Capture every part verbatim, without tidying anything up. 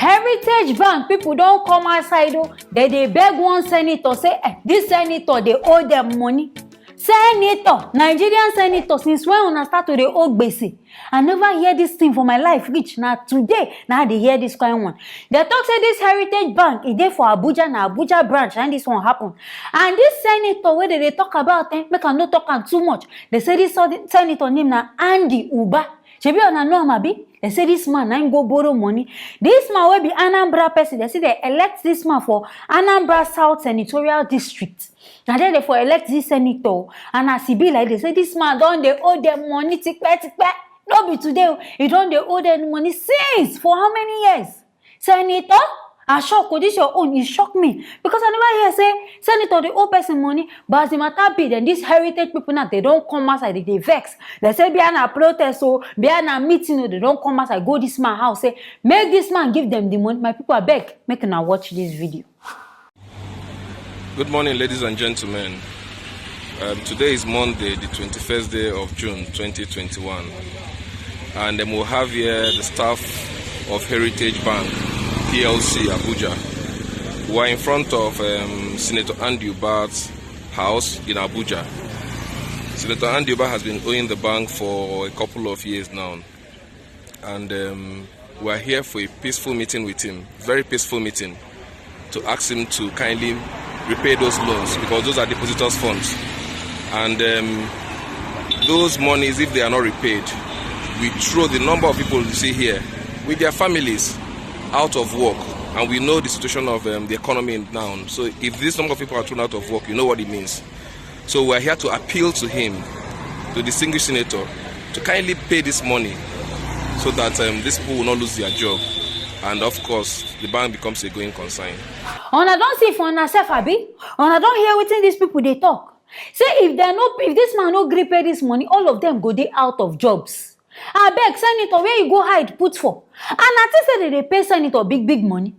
Heritage Bank people don come outside o. Dem dey beg one senator say, eh, this senator dey owe dem money. Senator, Nigerian senator, since when una start to dey owe gbese? I never hear this thing for my life reach na today na I dey hear this kind one. Dem talk say this Heritage Bank e dey for Abuja, na Abuja branch na this one happen. And this senator wey dem dey talk about, eh, make I no talk am too much. Dem say this sen- senator name na Andy Uba. Shebi una know am abi? Dem say this man na him go borrow money. This man wey be Anambra person, dem say dem elect this man for Anambra South Senatorial District. Na there dem for elect this senator. And as e be like, dem say this man don dey owe dem money tipe tipe. No be today o, e don dey owe dem money since. For how many years? Senator, I shock o, this your own, e shock me because I never hear say senator dey owe person money. But as the matter be, then this Heritage people now, dem don come outside, dem dey vex. Dem say bia na protest o, bia na meeting o, dem don come outside go this man house say make this man give dem the money. My people, abeg, make una watch this video. Good morning, ladies and gentlemen. Um, today is Monday, the twenty-first day of June, twenty twenty-one. And um, we'll have here the staff of Heritage Bank, P L C, Abuja. We are in front of um, Senator Andy Uba's house in Abuja. Senator Andy Uba has been owing the bank for a couple of years now. And um, we are here for a peaceful meeting with him, very peaceful meeting, to ask him to kindly repay those loans because those are depositors' funds. And um, those monies, if they are not repaid, we throw the number of people you see here with their families out of work. And we know the situation of um, the economy now. So if this number of people are thrown out of work, you know what it means. So we're here to appeal to him, to distinguished senator, to kindly pay this money so that um, these people will not lose their job. And of course, the bank becomes a going concern. Una don see for una sef, abi? Una don hear wetin these people dey talk? Say if dem no, if this man no gree pay this money, all of them go dey out of jobs. Abeg, senator, where you go hide put for? And I think say dem dey pay senator big big money.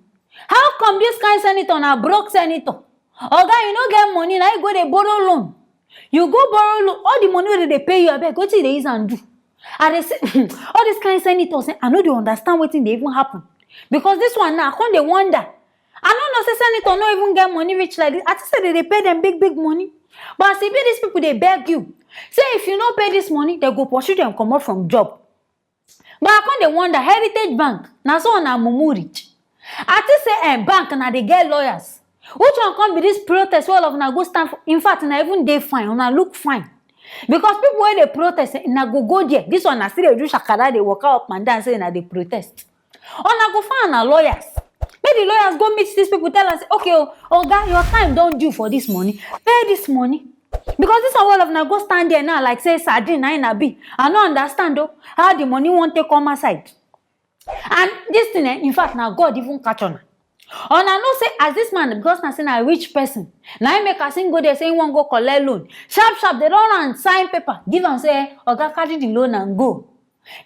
How come this kind senator na broke senator? Oga, you no get money, na you go dey borrow loan. You go borrow loan, all the money wey dem dey pay you, abeg, wetin you dey use am do? I dey see all these kind senators, eh, I no dey understand wetin dey even happen. Because this one now, I come dey wonder. I no know say senator no even get money reach like this. I think say dem dey pay dem big big money. But as e be, these people dey beg you. Say if you no pay this money, dem go pursue dem comot from job. But I come dey wonder, Heritage Bank, na so una mumu reach? I think say eh, bank na dey get lawyers. Which one come be this protest wey all of una go stand for? In fact, una even dey fine, una look fine. Because people wey dey protest, eh, una go go there. This one na still dey do shakara, dey waka up and down, say una dey protest. Una go find una lawyers. Make the lawyers go meet these people, tell am say, okay o, oga, your time don due for this money. Pay this money. Because this one, all of una go stand there now like say sardine na im una be. I no understand o how the money wan take come outside. And this thing, eh, in fact, na God even catch una. Una know say as this man, because na say na rich person, na im make as him go there say he wan go collect loan. Sharp sharp, dem don run sign paper give am say, eh, oga, carry the loan and go.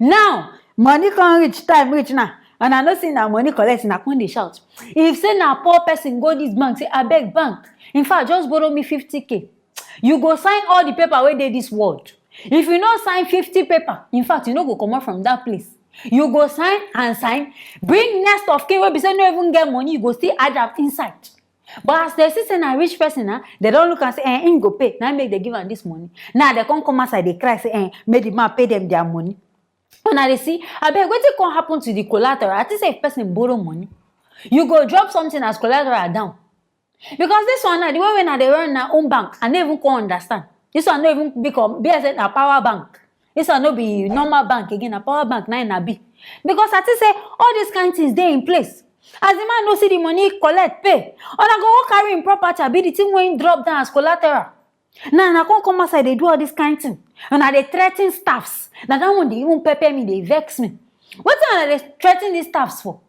Now money come reach, time reach now, and I know say na money collect, na come dey shout. If say na poor person go this bank say, abeg bank, in fact, just borrow me fifty k, you go sign all the paper wey dey this world. If you no sign fifty paper, in fact, you no go comot from that place. You go sign and sign, bring next of kin wey be say no even get money, you go still add am inside. But as dem see say na rich person na, dem don look am say, eh, him go pay, na make dem give am this money. Now dem come come outside dey cry say, eh, make the man pay dem their money. Una dey see, abeg, wetin come happen to the collateral? I think say if person borrow money, you go drop something as collateral down. Because this one now, the way wey una dey run una own bank, I no even come understand. This one no even be com-, be as say na power bank. This one no be normal bank again, na power bank na im una be. Because I think say all these kind things dey in place. As the man no see the money collect pay, una go go carry him property, abi the thing wey him drop down as collateral. Now una come come outside dey do all this kind thing. Una dey threaten staffs. Na that one dey even pepper me, dey vex me. Wetin una dey threaten these staffs for?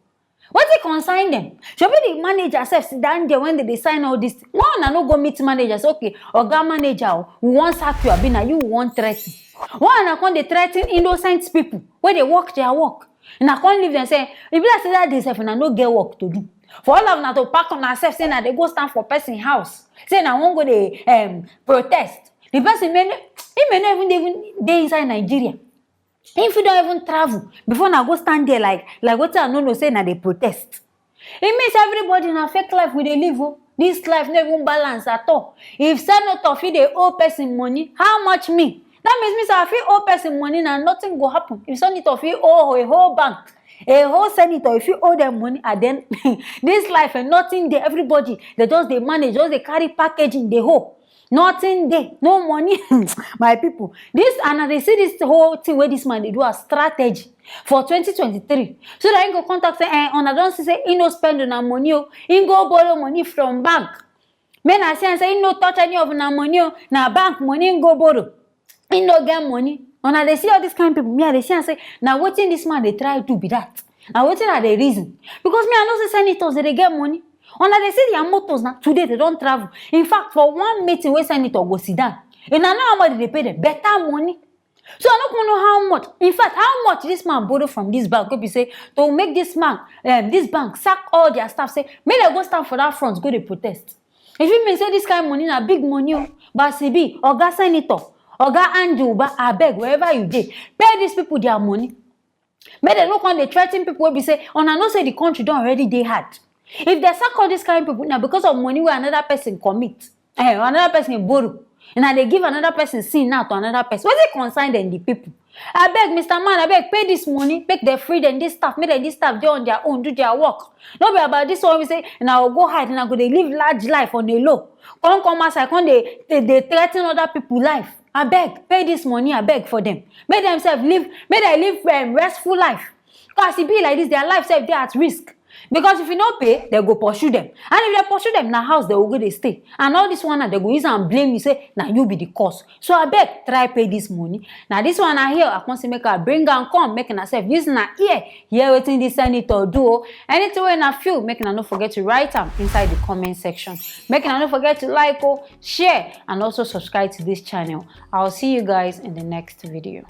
Wetin concern dem? Shebi the manager sef sit down there when dem dey sign all this thing. Why una no go meet manager say, okay, oga manager o, we wan sack you, abi na you we wan threaten? Why una come dey threaten innocent people wey dey work their work? Una come leave dem say, e be like say that day sef una no get work to do. For all of una to pack una sef say una dey go stand for person house, say una wan go dey um, protest. The person may no, he may not even, even dey inside Nigeria. Im fit don even travel before una go stand there like like wetin I no know say una dey protest. E mean say everybody na fake life we dey live o. This life no even balance at all. If senator fit dey owe person money, how much me? That means me say I fit owe person money na nothing go happen. If senator fit owe a whole bank, a whole senator, if you owe them money, and then this life and nothing dey, everybody they just dey manage, just dey carry packaging, dey hope. Nothing dey, no money. My people, this, and I dey see this whole thing wey this man dey do as strategy for twenty twenty-three, so that he go contact say, eh, una don see say he no spend una money o, he go borrow money from bank. Make na see am say he no touch any of una money o, na bank money he go borrow. He no get money. Una dey see all this kind people, me I dey see am say na wetin this man dey try do be that. Na wetin I dey reason, because me I know say senators dey dey get money. Una dey see their motos na, today they don travel. In fact, for one meeting wey senator go sit down, una know how much they dey pay them? Better money. So I no come know how much. In fact, how much this man borrow from this bank wey be say to make this man, um, this bank sack all their staff, say make dem go stand for that front go dey protest. If you mean say this kind money na big money o, Basibi, oga senator, oga Andrew Uba, abeg, wherever you dey, pay these people their money. Make dem no come dey threaten people wey be say una know say the country don already dey hard. If dem sack all this kind people na because of money wey another person commit, eh, another person borrow, and na dey give another person sin now to another person. Wetin concern dem, the people? Abeg, Mister Man, abeg pay this money, make dem free dem this staff, make dem this staff dey on their own, do their work. No be about this one we say na go hide, na go dey live large life on a low. Come come outside, come dey dey dey threaten other people life. Abeg, pay this money, abeg for them. Make themselves live, make dem live um, restful life. Cause e be like this, their life sef dey at risk. Because if you no pay, they go pursue them. And if they pursue them, na house they go dey stay. And all this one, na they go use and blame you, say na you be the cause. So abeg, try pay this money. Now this one I hear, I come say make I bring am come, make una sef use una ear, hear wetin this senator do o. Anything wey una feel, make una no forget to write am inside the comment section. Make una no forget to like o, share, and also subscribe to this channel. I'll see you guys in the next video.